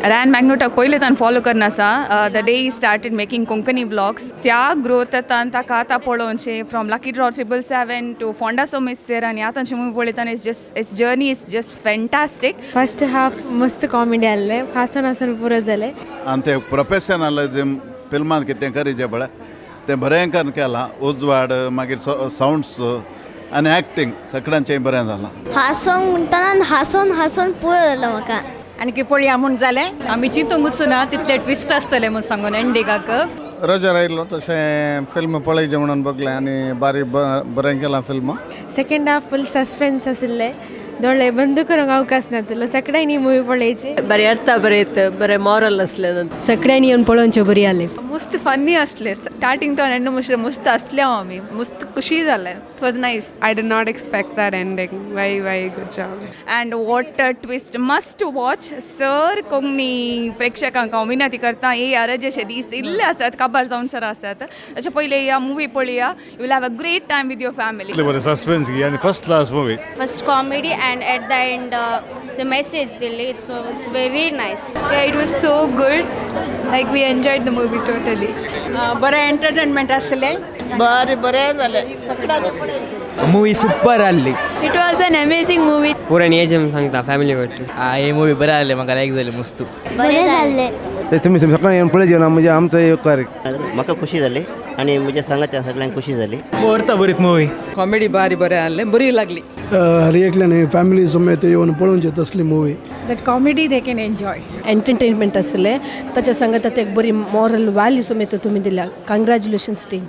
Ran मॅग्नोटाक पयले तान follow करना आसा, the day he started making Konkani vlogs. त्या ग्रोथ ताका आतां पळोवचें, from Lucky Draw 777 to फोंडासो मिस्तेर आनी आतांचे मुवी पळयतना, it's journey is just fantastic. First half मस्त कॉमेडी आसलें, हांसोन हांसोन पुरो जालें. आनी ते प्रोफेशनलिझम फिल्मान कितें करीचें पळय, तें बरें करून केलां. उजवाड, मागीर सावंड्स आनी एक्टींग सगळ्यांचें बरें जालां. हांसोंक म्हणटना हांसोन हांसोन पुरो जालो म्हाका. आणखी पळया म्हूण जालें. आमी चिंतूंकच ना तितले ट्विस्ट आसतले म्हूण सांगून एंडिंगाक. रजार आयलो तशें फिल्म पळयचें म्हणून बगलें आनी बारीक बरें केलां film. Second half full suspense आशिल्लें. दोळे बंद करूंक अवकाश नाशिल्लो. सगळ्यांनी मुवी पळयची. बरें अर्थ बरें, बरें मॉरल आसलें. सगळ्यांनी येवन पळोवचें, बरी आसली. मस्त फन्नी असले. स्टार्टिंग तो एंड मस्त मस्त असले. आमी मस्त खुशी जाले. It was nice. I did not expect that ending. Very, very good job. And what twist! Must watch, sir. Konkani प्रेक्षकांक हांव विनंती करता, हे रजेचे दीस इल्ले आसात, काबार जावन आसात, ताचे पयले या मुवी पळया. You will have a great time with your family. बरें सस्पेन्स आनी first class movie. First comedy and at the end the message दिली. It's very nice. It was so good, like we enjoyed the movie totally. बरें entertainment आसलें. बरें बरें जालें सगळ्यांक. Movie super आसली. It was an amazing movie. पुराय नियोजन सांगता फॅमिली वट्टू. हे मूवी बरें आसलें, म्हाका लायक जालें मस्त. बरें जाल्लें. ते तुमी सकाळी येवन पळयचे ना, म्हणजे आमचो एक म्हाका खुशी जाली आनी म्हज्या सांगात्या सगळ्यांक खुशी जाली. अर्थ बरी मूवी. कॉमेडी बारी बरें आसलें, बरी लागली. हर एकल्यान फॅमिली समेत येवन पळोवचें तसली movie. That comedy they can enjoy. Entertainment आसलें, ताच्या सांगात एक बरी मॉरल व्हॅल्यू समेत तुमी दिल्या. कंग्रॅच्युलेशन्स टीम.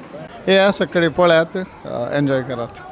हे सकाळी पळयात, एन्जॉय करात.